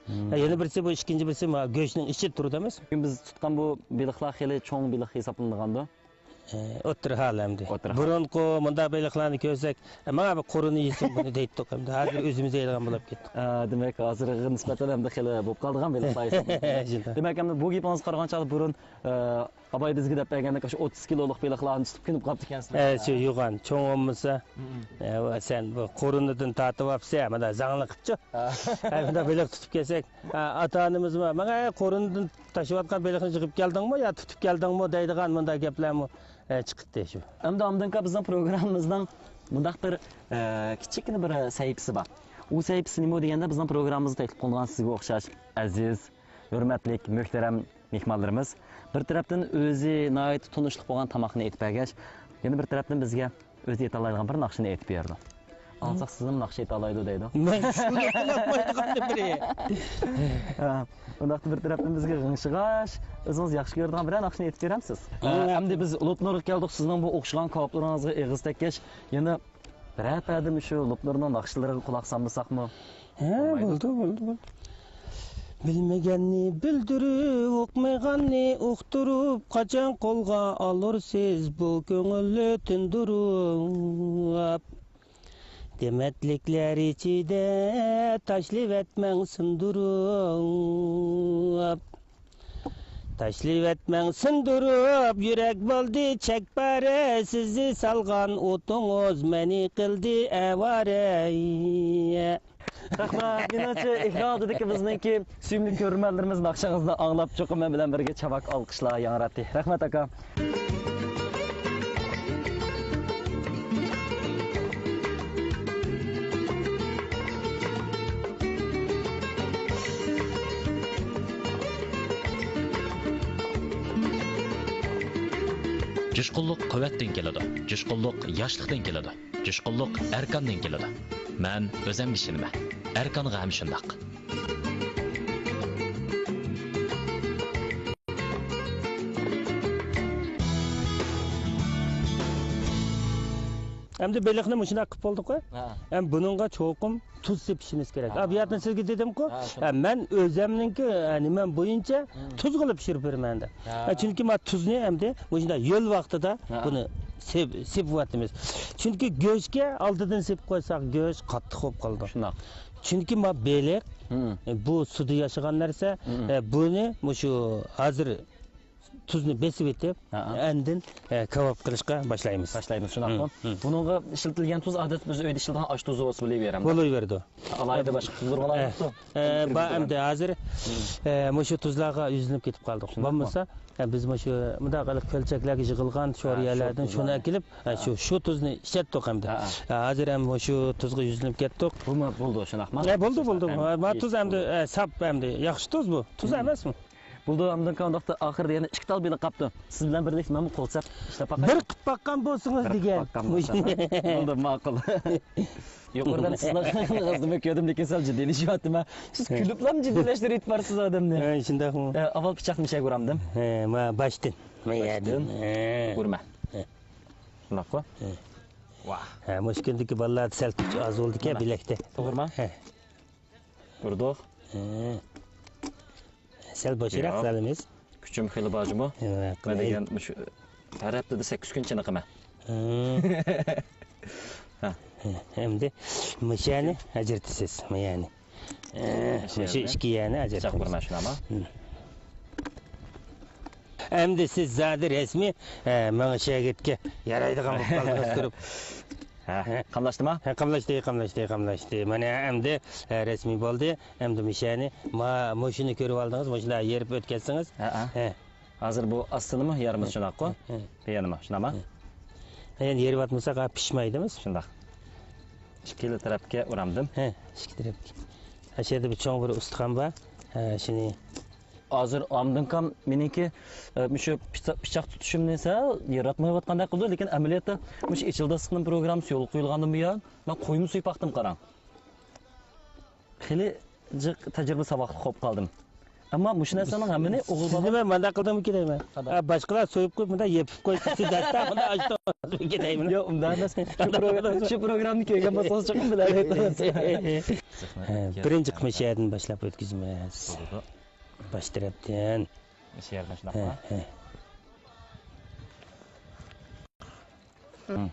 مم. ئە، يەنە بىرسى، بۇ ئىككىنچى بىرسى، ما، گۆشنىڭ ئىچىدە تۇرىدۇ ئەمەسمۇ؟ بۈگۈن بىز تۇتقان بۇ بېلىقلار خېلى چوڭ بېلىق ھېسابلىنىدىغاندۇ؟ ئە، ئوتتۇرا ھال ئەمدى. ئوتتۇرا ھال. بۇرۇنقى مۇنداق بېلىقلارنى كۆرسەك، ئە، ماڭا بىر قورۇنى يېسۇن بۇنى دەيتتۇق ئەمدى. ھازىر ئۆزىمىز يەيدىغان بولۇپ كەتتۇق. ئە، دېمەك، ھازىرغا نىسبەتەن ئەمدى خېلى بولۇپ قالىدىغان بېلىقلار ھېسابلىنىدۇ. شۇنداق. دېمەك، ئەمدى بۇ گېپىڭىزگە قارىغان چاغدا بۇرۇن، ئە، ئاباي بىزگە دەپ بەرگەندەك، ئاشۇ ئوتتۇز كىلولۇق بېلىقلارنى تۇتۇپ كۆنۈپ قاپتىكەنسىلەر. ئە، شۇ يوغان، چوڭ بولمىسا، مم، ئە، سەن بۇ قورۇنىدىن تارتىۋاپسەن، مانا زاڭلىقىپچۇ. ھە. ھە، مۇنداق بېلىق تۇتۇپ كەلسەك، ھە، ئاتا-ئانىمىزمۇ، ماڭا، ئە، قورۇنىدىن تاشلىۋاتقان بېلىقنى يىغىپ كەلدىڭمۇ يا تۇتۇپ كەلدىڭمۇ دەيدىغان مۇنداق گەپلەرمۇ، ئە، چىقتى شۇ. ئەمدى ئاندىن كېيىن بىزنىڭ پروگراممىمىزنىڭ مۇنداق بىر، ئە، كىچىككىنە بىر سەھىپىسى بار. ئۇ سەھىپىسى نېمە دېگەندە، بىزنىڭ پروگراممىمىزدا تەكلىپ قىلىنغان سىزگە ئوخشاش ئەزىز، ھۆرمەتلىك، مۆھتەرەم مېھمانلىرىمىز بىر تەرەپتىن ئۆزى ناھايىتى تونۇشلۇق بولغان تاماقنى ئېتىپ بەرگەچ، يەنە بىر تەرەپتىن بىزگە ئۆزى ئېيتالايدىغان بىر ناخشىنى ئېيتىپ بېرىدۇ. ئاڭلىساق سىزمۇ ناخشا ئېيتالايدۇ دەيدۇ. مەن شۇنى ئاڭلىمايدىغان بىرى. ھە، ئۇنداقتا بىر تەرەپتىن بىزگە غىڭشىغاچ، ئۆزىڭىز ياخشى كۆرىدىغان بىرەر ناخشىنى ئېيتىپ بېرەمسىز؟ ھە. ئەمدى بىز لوپنۇرغا كەلدۇق، سىزنىڭ بۇ ئوخشىغان كاۋاپلىرىڭىزغا ئېغىز تەگكەچ، يەنە بىرەر پەدە مۇشۇ لوپنۇرنىڭ ناخشىلىرىغا قۇلاق سالمىساقمۇ؟ ھە، بولمايدۇ. بولدى، بولدى، بولدى. بىلمىگەننى بىلدۈرۈپ، ئۇقمىغاننى ئۇقتۇرۇپ، قاچان قولغا ئالۇرسىز بۇ كۆڭۈلنى تىندۇرۇپ؟ دېمەتلىكلەر ئىچىدە تاشلىۋەتمەڭ سۇندۇرۇپ. تاشلىۋەتمەڭ سۇندۇرۇپ، يۈرەك بولدى چەكپارە، سىزنى سالغان ئوتىڭىز مېنى قىلدى ئاۋارە. رەھمەت. مېنىڭچە، ئېكران ئالدىدىكى بىزنىڭكى سۆيۈملۈك كۆرۈرمەنلىرىمىز ناخشىڭىزنى ئاڭلاپ، چوقۇم مەن بىلەن بىرگە چاۋاك ئالقىشلار ياڭراتتى. رەھمەت، ئاكا. جۇشقۇنلۇق قۇۋۋەتتىن كېلىدۇ، جۇشقۇنلۇق ياشلىقتىن كېلىدۇ، جۇشقۇنلۇق ئەركاندىن كېلىدۇ. مەن ئۆزۈمگە ئىشىنىمەن، ئەركانغا ھەم شۇنداق. ئەمدى بېلىقنى مۇشۇنداق قىلىپ بولدۇققۇ. ھە. ئەمدى بۇنىڭغا چوقۇم تۇز سېپىشىمىز كېرەك. ھە. ئا، بۇ يەردىن سىزگە دېدىمكۇ، ھە، شۇنداق. ئە، مەن ئۆزەمنىڭكى، ئە، نېمەم بويىچە، مم، تۇزغا ئېلىپ پىشۇرۇپ بېرىمەن دەپ. ھە. ئە، چۈنكى ما تۇزنى ئەمدى مۇشۇنداق ھۆل ۋاقتىدا، ھە، بۇنى سېپ-، سېپىۋاتىمىز. چۈنكى گۆشكە ئالدىدىن سېپىپ قويساق، گۆش قاتتىق بولۇپ قالىدۇ. شۇنداق. چۈنكى ما بېلىق، مم، ئە، بۇ سۇدا ياشىغان نەرسە، مم، ئە، بۇنى مۇشۇ ھازىر تۇزنى بېسىۋېتىپ، ھە، ئاندىن، ئە، كاۋاپ قىلىشقا باشلايمىز. باشلايمىز، شۇنداقمۇ؟ مم، مم. بۇنىڭغا ئىشلىتىلگەن تۇز، ئادەتتە بىز ئۆيدە ئىشلىتىدىغان ئاش تۇزى بولسا بولۇۋېرەمدۇ؟ بولۇۋېرىدۇ. ئالاھىدە باشقا تۇزلارغا ئە، ئالاھىدە تۇز. ئە، بار ئەمدى ھازىر، مم، ئە، مۇشۇ تۇزلارغا يۈزلىنىپ كېتىپ قالدۇق. شۇنداقمۇ؟ بولمىسا، ئە، بىز مۇشۇ مۇنداق قىلىپ كۆلچەكلەرگە يىغىلغان شورىيەلەردىن شۇ تۇزلارنى، شۇنى ئەكېلىپ، ئە، ھە، شۇ، شۇ تۇزنى ئىچەتتۇق ئەمدى. ھە، ھە. ئە، ھازىر ھەم مۇشۇ تۇزغا يۈزلىنىپ كەتتۇق. بۇمۇ بولىدۇ، شۇنداقمۇ؟ ئە، بولىدۇ، بولىدۇ. ھە، ما تۇز ئەمدى، ئە، ساپ ئەمدى. ياخشى تۇز بۇ. تۇز ئەمەسمۇ؟ بولدى، ئاندىن كېيىن ئۇنداقتا ئاخىرىدا يەنە ئىككى تال بېلىق قاپتۇ. سىز بىلەن بىرلىكتە مەنمۇ قول سەپ ئىشلەپ باقاي. بىر قىپ باققان بولسىڭىز بىر دېگەن. قىپ باققان بولسا. بولدى، ماقۇل. يۇقىرىدا سىزنىڭ ئىزىڭىزنىمۇ كۆردۈم، لېكىن سەل جىددىيلىشىۋاتىمەن. سىز ھە. كۈلۈپلا جىددىيلەشتۈرۈۋېتىپ بارسىز ئادەمنى. ھە، شۇنداقمۇ؟ ئە، ئاۋۋال پىچاقنى مۇشەگە ئۇرامدىم. ھە، ما باشتىن. باشتىن. ھە. ئۇرما. ھە. شۇنداققۇ؟ ھە. ۋاھ. ھە، مۇشۇ كۈندىكى بالىلاردا سەل كۈچ ئاز بولدىكەن مانا. بىلەكتە. توغرىما؟ ھە. ئۇردۇق. ھە. سەل بوشراق ياق. سالىمىز. كۈچۈم خېلى بار جۇمۇ. ياق، مەن دېگەن مۇشۇ ھەر ھەپتىدە سەككىز كۈن چېنىقىمەن. ھە. ھە. ھە، ئەمدى مۇشۇنى ئاجرىتىسىز، مۇشۇنى. ھە، مۇشۇ مۇشۇنى. ئىككى يەرنى ئاجرىتىمىز. چاقۇرما شۇنداقمۇ؟ ھە. ئەمدى سىز زادى رەسمىي، ھە، ماڭا شاگىرتكە يارايدىغان بولۇپ قالدىڭىز كۆرۈپ. ھە، ھە. قاملاشتىما؟ ھە، قاملاشتى، قاملاشتى، قاملاشتى. مانا ئەمدى، ھە، رەسمىي بولدى. ئەمدى مۇشۇنى، ما-، مۇشۇنى كۆرۈۋالدىڭىز، مۇشۇنداق يېرىپ ئۆتكەزسىڭىز. ھە، ھە. ھە. ھازىر بۇ ئاستىنىمۇ يارىمىز شۇنداققۇ؟ ھە، ھە. بۇ يەنىمۇ شۇنداقما؟ ھە. يەنە يېرىۋاتمىساق، ھە، پىشمايدىمىز. شۇنداق. ئىككىلا تەرەپكە ئۇرامدىم. ھە، ئىككى تەرەپكە. ھە، شۇ يەردە بىر چوڭ بىر ئۇستىخان بار. ھە، شۇنى. ھازىر ئامدىنكام مېنىڭكى، ئە، مۇشۇ پىچا-، پىچاق تۇتۇشۇمنى سەل يېراتمايۋاتقاندەك قىلىدۇ، لېكىن ئەمەلىيەتتە مۇشۇ ئېچىل داستىخىنىم پروگراممىسى يولغا قويۇلغاندىن بۇيان، مەن قويمۇ سويۇپ باقتىم، قاراڭ. خېلى جىق تەجرىبە ساۋاقلىق بولۇپ قالدىم. ئەمما مۇشۇ نەرسىلەرنىڭ ھەممىنى ئوغۇل سىزنى بالا مەن مۇنداق قىلدىممىكىن دەيمەن. قانداق؟ ئا، باشقىلار سويۇپ قويۇپ، مۇنداق يېپىپ قويسا، سىز دەتتا مۇنداق ئاچتىڭىزمىكىن دەيمەن. ياق، ئۇنداق ئەمەس. شۇ پرو-، شۇ پروگراممىنى كۆرگەن بولسىڭىز، چوقۇم بىلەلەيتتىڭىز. ھە، بىرىنچى قىسمى شۇ يەردىن باشلاپ ئۆتكۈزىمىز. بولىدۇ. باش تەرەپتىن. شۇ يەردىن شۇنداقمۇ؟ ھە، ھە. مم.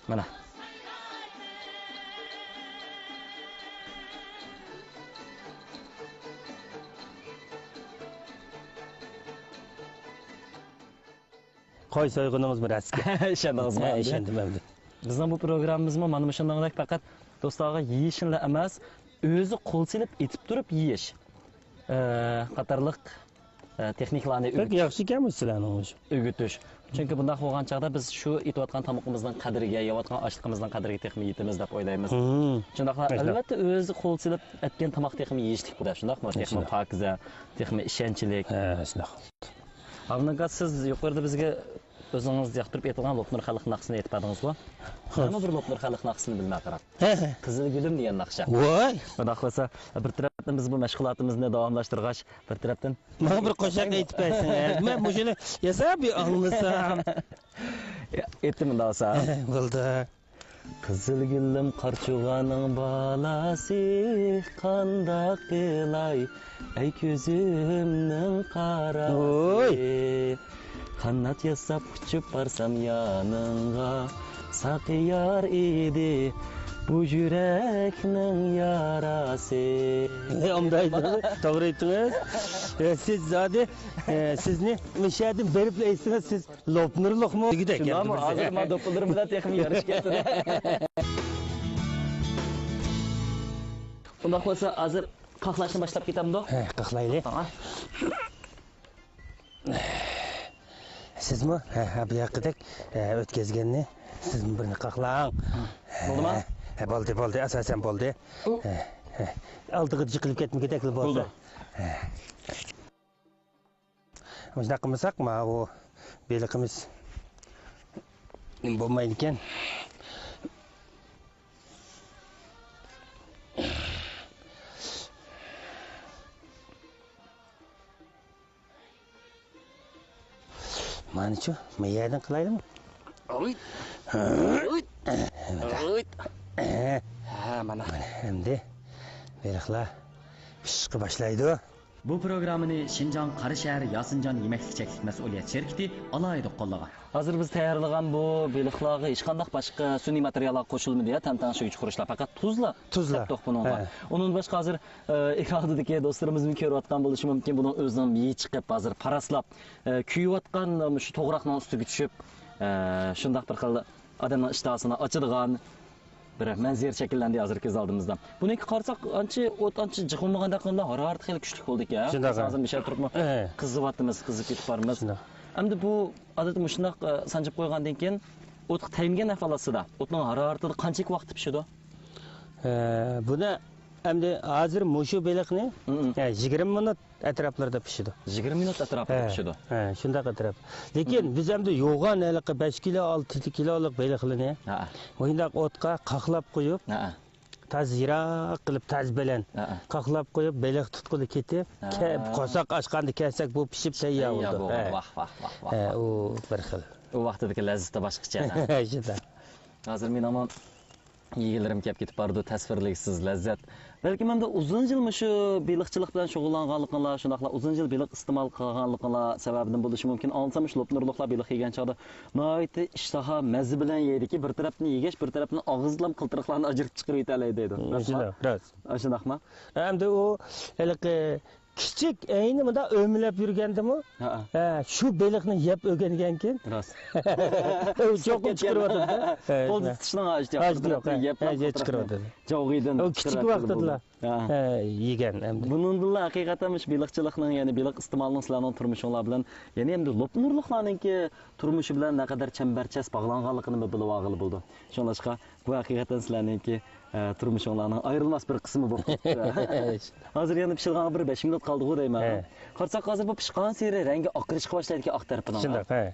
مانا. قوي سويغىنىڭىزمۇ راستكەن. ئىشەندىڭىزمۇ ھە، ئەمدى؟ ئىشەندىم ئەمدى. بىزنىڭ بۇ پروگراممىمىزمۇ مانا مۇشۇنىڭدەك پەقەت دوستلارغا يېيىشلا ئەمەس، ئۆزى قول سېلىپ ئېتىپ تۇرۇپ يېيىش، ئە، قاتارلىق، ئە، تېخنىكىلارنى بەك ئۆگىتىش. ياخشىكەنمۇ سىلەرنىڭ مۇشۇ. ئۆگىتىش. چۈنكى بۇنداق بولغان چاغدا بىز شۇ ئېتىۋاتقان تامىقىمىزنىڭ قەدرىگە، يەۋاتقان ئاشلىقىمىزنىڭ قەدرىگە تېخىمۇ يېتىمىز دەپ ئويلايمىز. مم. شۇنداقلا، ماشىنا. ئەلۋەتتە، ئۆزى قول سېلىپ ئەتكەن تاماق تېخىمۇ يېيىشلىك بولىدۇ، شۇنداقمۇ؟ تېخىمۇ ماشىنا. پاكىزە، تېخىمۇ ئىشەنچلىك. ھە، شۇنداق. ئابلىكا، سىز يۇقىرىدا بىزگە ئۆزىڭىز ياقتۇرۇپ ئېيتىلغان لوپنۇر خەلق ناخشىسىنى ئېيتىپ بەردىڭىزغۇ؟ خاس. مانا بىر لوپنۇر خەلق ناخشىسىنى بىلمەي قاراڭ. ھە، ھە. قىزىل گۈلۈم دېگەن ناخشا. ۋاي! شۇنداق بولسا، بىر تەرەپتىن بىز بۇ مەشغۇلاتىمىزنى داۋاملاشتۇرغاچ، بىر تەرەپتىن ماڭا بىر قوشاق ئېيتىپ بەرسىڭىز. مەن مۇشۇنى ياساپ ئاڭلىسام. ئېيتتىم مۇنداق بولسا. بولدى. قىزىل گۈلۈم قارچۇغانىڭ بالاسى، قانداق قىلاي، ئەي كۆزۈمنىڭ قاراسى. ۋوي! قانات ياساپ ئۇچۇپ بارسام يانىڭغا، ساقىيار ئىدى بۇ يۈرەكنىڭ ياراسى. ئۇنداق، توغرا ئېيتتىڭىز. ئە، سىز زادى، ئە، سىزنى مۇشۇ يەردىن بېرىپلا ئېيتسىڭىز، سىز لوپنۇرلۇقمۇ؟ دېگۈدەك شۇنداقمۇ؟ ھازىر ما دوپپىلىرىم بىلەن تېخىمۇ يارىشىپ كەتتى. ئۇنداق بولسا، ھازىر قاقلاشنى باشلاپ كېتەمدۇ؟ ھە، قاقلايلى. سىزمۇ، ھە، ھە، بۇ ياققىدەك، ھە، ئۆتكەزگەننى سىزمۇ بىرنى قاقلاڭ. بولدىما؟ ھە، ھە، بولدى، بولدى، ئاساسەن بولدى. ھە، ھە. ئالدىغا جىقىلىپ كەتمىگۈدەكلا بولسا. بولدى. ھە. مۇشۇنداق قىلمىساق، ماۋۇ بېلىقىمىز بولمايدىكەن. مانىچۇ، ما يەردىن قىلايلىمۇ؟ ئوي. ئوي. ئوي. ھە، مانا. مانا، ئەمدى بېلىقلار پىشىشقا باشلايدۇ. بۇ پروگراممىنى شىنجاڭ قاراشەھەر ياسىنجان يېمەكلىك چەكلىك مەسئۇلىيەت شىركىتى ئالاھىدە قوللىغان. ھازىر بىز تەييارلىغان بۇ بېلىقلارغا ھېچقانداق باشقا سۈنئىي ماتېرىياللار قوشۇلمىدى يا، تەڭ-تەڭشىگۈچ خۇرۇچلار، پەقەت تۇزلا. تۇزلا. سەپتۇق بۇنىڭغا. ھە. ئۇنىڭدىن باشقا ھازىر، ئە، ئېكرانىدىكى دوستلىرىمىزمۇ كۆرۈۋاتقان بولۇشى مۇمكىن، بۇنىڭ ئۆزىنىڭ مېيى چىقىپ، ھازىر پاراسلاپ، ئە، كۆيۈۋاتقان مۇشۇ توغراقنىڭ ئۈستىگە چۈشۈپ، ئە، شۇنداق بىر خىل ئادەمنىڭ ئىشتىھاسىنى ئاچىدىغان بىر مەنزىرە شەكىللەندى ھازىر كۆز ئالدىمىزدا. بۇنىڭكى قارىساق، ئانچە ئوت ئانچە جىق بولمىغاندەك قىلىنىدۇ، ھارارىتى خېلى كۈچلۈك بولىدىكەن. شۇنداق. ھازىر مىشەل تۇرۇپمۇ ھە. قىزىۋاتىمىز، قىزىپ كېتىپ بارىمىز. شۇنداق. ئەمدى بۇ ئادەتتە مۇشۇنداق، ئە، سانجىپ قويغاندىن كېيىن ئوتقا تەگمىگەن ئەھۋال ئاستىدا ئوتنىڭ ھارارىتىدا قانچىلىك ۋاقىت پىشىدۇ؟ ئە، بۇنى ئەمدى ھازىر مۇشۇ بېلىقنى، مم. ھە، يىگىرمە مىنۇت ئەتراپلىرىدا پىشىدۇ. يىگىرمە مىنۇت ئەتراپىدا ھە، پىشىدۇ. ھە، شۇنداق ئەتراپ. لېكىن مم. بىز ئەمدى يوغان ھېلىقى بەش كىلو، ئالتە كىلولۇق بېلىقلىرىنى ھە. مۇشۇنداق ئوتقا قاقلاپ قويۇپ، ھە. تازا يىراق قىلىپ، تاز بىلەن ھە. قاقلاپ قويۇپ، بېلىق تۇتقىلى كېتىپ، ھە. كە-، قورساق ئاچقاندا كەلسەك، بۇ پىشىپ تەييار تەييار بولىدۇ. بولغان. ھە. ۋاھ، ۋاھ، ۋاھ، ۋاھ، ھە، ۋاھ. ئۇ بىر خىل. ئۇ ۋاقتىدىكى لەززىتى باشقىچە. شۇنداق. ھازىر مېنىڭمۇ يېگىلىرىم كەپ كېتىپ بارىدۇ، تەسۋىرلىگۈسىز لەززەت. بەلكىم ئەمدى ئۇزۇن يىل مۇشۇ بېلىقچىلىق بىلەن شۇغۇللانغانلىقىڭلار، شۇنداقلا ئۇزۇن يىل بېلىق ئىستېمال قىلغانلىقىڭلار سەۋەبىدىن بولۇشى مۇمكىن. ئاڭلىسام، مۇشۇ لوپنۇرلۇقلار بېلىق يېگەن چاغدا ناھايىتى ئىشتىها، مەززە بىلەن يەيدىكى، بىر تەرەپتىن يېگەچ، بىر تەرەپتىن ئاغزىدىلا قىلتىرىقلارنى ئاجرىتىپ چىقىرىۋېتەلەيدۇ، دەيدۇ. راستمۇ؟ شۇنداق، راست. ئاشۇنداقمۇ؟ ئەمدى ئۇ ھېلىقى كىچىك ئەينى مۇنداق ئۆمىلەپ يۈرگەندىمۇ، ھە. ھە، شۇ بېلىقنى يەپ ئۆگەنگەنكىن. راست. ئۇ چوقۇم چىقىرىۋاتىدۇ. ھە، قولدا ھە. تۇتۇشنىڭ ھاجىتى يوق. ھاجىتى يوق، قۇدرەتنى ھە. يەپ ھە، چىقىرىۋاتىدۇ. جاۋغىدىن ئۇ كىچىك ۋاقتىدىلا. ھە. ھە، يېگەن ئەمدى. بۇنىڭدىنلا ھەقىقەتەن مۇشۇ بېلىقچىلىقنىڭ، يەنى بېلىق ئىستېمالىنىڭ سىلەرنىڭ تۇرمۇشۇڭلار بىلەن، يەنى ئەمدى لوپنۇرلۇقلارنىڭكى تۇرمۇشى بىلەن نەقەدەر چەمبەرچاس باغلانغانلىقىنى بىلىۋالغىلى بولىدۇ. شۇڭلاشقا، بۇ ھەقىقەتەن سىلەرنىڭكى، ئە، تۇرمۇشۇڭلارنىڭ ئايرىلماس بىر قىسمى بولۇپ قاپتۇ. ھازىر يەنە پىشىدىغانغا بىر بەش مىنۇت قالدىغۇ دەيمەن. ھە. قارىساق، ھازىر بۇ پىشقانسېرى رەڭگى ئاقىرىشقا باشلايدىكەن ئاق تەرىپىنىڭ. شۇنداق، ھە.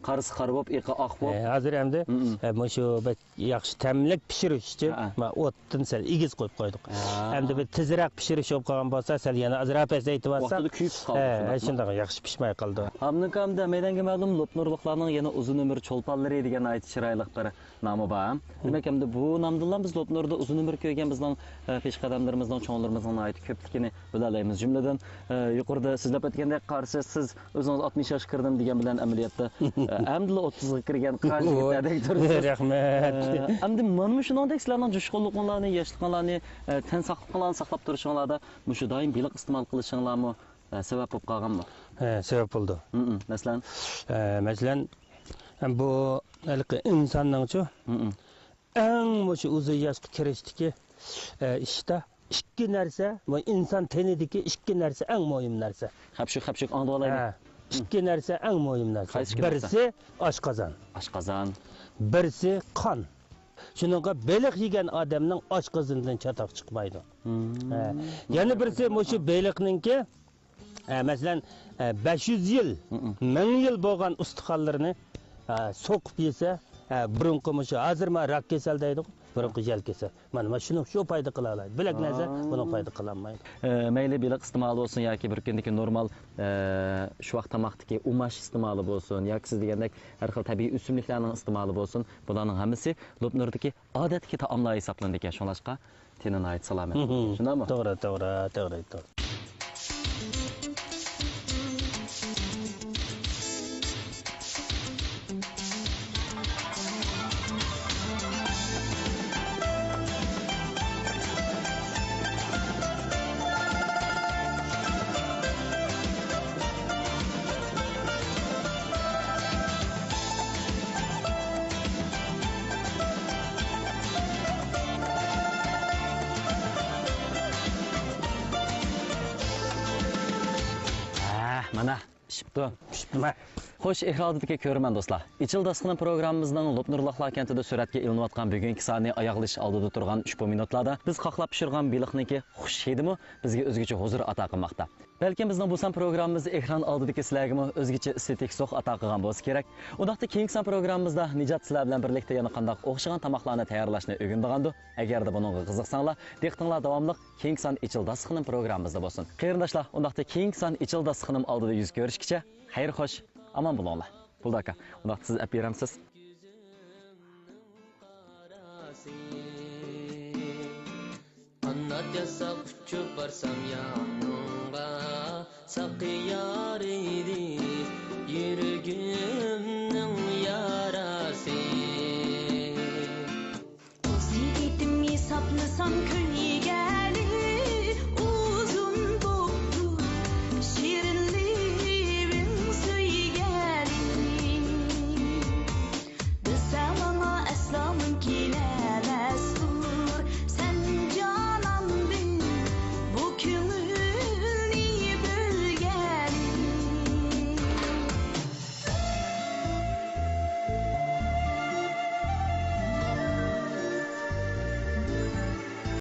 قارىسى قارا بولۇپ، ئېقى ئاق بولۇپ. ھە، ھازىر ئەمدى، مم. ئە، مۇشۇ بەك ياخشى تەملىك پىشۇرۇش ئۈچۈن، ھە. مانا، ئوتتىن سەل ئېگىز قويۇپ قويدۇق. ھە. ئەمدى بىر تېزرەك پىشۇرۇش بولۇپ قالغان بولسا، سەل يەنە ئازراق پەسەيتىۋالساق، ۋاقتىدا كۆيۈپ قالىدۇ، ھە، شۇنداقمۇ؟ شۇنداق ياخشى پىشماي قالىدۇ. ھامنىڭكا ئەمدى ھەممەيلەنگە مەلۇم، لوپنۇرلۇقلارنىڭ يەنە ئۇزۇن ئۆمۈر چولپانلىرى دېگەن ناھايىتى چىرايلىق بىر نامى بار. دېمەك، ئەمدى بۇ نامدىنلا بىز لوپنۇردا ئۇزۇن ئۆمۈر كۆرگەن بىزنىڭ، ئە، پېشقەدەملىرىمىزنىڭ، چوڭلىرىمىزنىڭ ناھايىتى كۆپلۈكىنى بىلەلەيمىز. جۈملىدىن، ئە، يۇقىرىدا سۆزلەپ ئۆتكەندەك، قارىسا سىز ئۆزىڭىز ئاتمىش ياشقا كىردىم دېگەن بىلەن ئەمەلىيەتتە، ئە، ئەمدىلا ئوتتۇزغا كىرگەن قارا يىگىتلەردەك تۇرىسىز. رەھمەت. ئە، ئەمدى مانا مۇشۇنىڭدەك سىلەرنىڭ جۇشقۇنلۇقۇڭلارنى، ياشلىقىڭلارنى، ئە، تەن ساقلىقىڭلارنى ساقلاپ تۇرۇشۇڭلاردا مۇشۇ دائىم بېلىق ئىستېمال قىلىشىڭلارمۇ، ئە، سەۋەب بولۇپ قالغانمۇ؟ ھە، سەۋەب بولدى. مم، مم. مەسىلەن؟ ئە، مەسىلەن، بۇ ھېلىقى ئىنساننىڭچۇ، مم، مم. ئەڭ مۇشۇ ئۇزۇن ياشقا كىرىشتىكى، ئە، ئىشتا ئىككى نەرسە، بۇ ئىنسان تېنىدىكى ئىككى نەرسە ئەڭ مۇھىم نەرسە. خەپشۈك، خەپشۈك، ئاڭلىۋالايلى. ھە، ئىككى نەرسە ئەڭ مۇھىم نەرسە. قايسى ئىككى نەرسە؟ بىرسى ئاشقازان. ئاشقازان. بىرسى قان. شۇنىڭغا بېلىق يېگەن ئادەمنىڭ ئاشقازىنىدىن چاتاق چىقمايدۇ. مم. ھە. يەنە بىرسى مۇشۇ بېلىقنىڭكى، ئە، مەسىلەن، ئە، بەش يۈز يىل، مم. مىڭ يىل بولغان ئۇستىخانلىرىنى، ئە، سوقۇپ يېسە، ئە، بۇرۇنقى مۇشۇ، ھازىر ما راك كېسەل دەيدىغۇ، بۇرۇنقى يەل كېسەل. مانا، مانا شۇنىڭ شۇ پايدا قىلالايدۇ. بىلەك نەرسە بۇنىڭ پايدا قىلالمايدۇ. ئە، مەيلى بېلىق ئىستېمالى بولسۇن ياكى بىر كۈندىكى نورمال، ئە، شۇ ۋاق تاماقتىكى ئۇماش ئىستېمالى بولسۇن ياكى سىز دېگەندەك ھەر خىل تەبىئىي ئۆسۈملۈكلەرنىڭ ئىستېمالى بولسۇن، بۇلارنىڭ ھەممىسى لوپنۇردىكى ئادەتتىكى تائاملار ھېسابلىنىدىكەن. شۇڭلاشقا، تېنى ناھايىتى سالامەت. شۇنداقمۇ؟ توغرا، توغرا، توغرا، توغرا. ھە، مانا، پىشىپتۇ. پىشىپتۇ، مە. خوش، ئېكران ئالدىدىكى كۆرۈرمەن دوستلار. ئېچىل داستىخىنىم پروگراممىمىزنىڭ لوپنۇرلۇقلار كەنتىدە سۈرەتكە ئېلىنىۋاتقان بۈگۈنكى سانى ئاياغلىشىش ئالدىدا تۇرغان ئۇشبۇ مىنۇتلاردا بىز قاقلاپ پىشۇرغان بېلىقنىڭكى خۇش ھىدىمۇ بىزگە ئۆزگىچە ھۇزۇر ئاتا قىلماقتا. بەلكىم بىزنىڭ بۇ سان پروگراممىمىز ئېكران ئالدىدىكى سىلەرگىمۇ ئۆزگىچە ئېستېتىك زوق ئاتا قىلغان بولسا كېرەك. ئۇنداقتا كېيىنكى سان پروگراممىمىزدا نىجات سىلەر بىلەن بىرلىكتە يەنە قانداق ئوخشىغان تاماقلارنى تەييارلاشنى ئۆگىنىدىغاندۇ؟ ئەگەردە بۇنىڭغا قىزىقساڭلار، دىققىتىڭلار داۋاملىق كېيىنكى سان ئېچىل داستىخىنىم پروگراممىمىزدا بولسۇن. قېرىنداشلار، ئۇنداقتا كېيىنكى سان ئېچىل داستىخىنىم ئالدىدا يۈز كۆرۈشكىچە خەير خوش، ئامان بولۇڭلار. پۇلدا ئاكا، ئۇنداقتا سىز ئەپ بېرەمسىز؟ قانات ياساپ ئۇچۇپ بارسام يا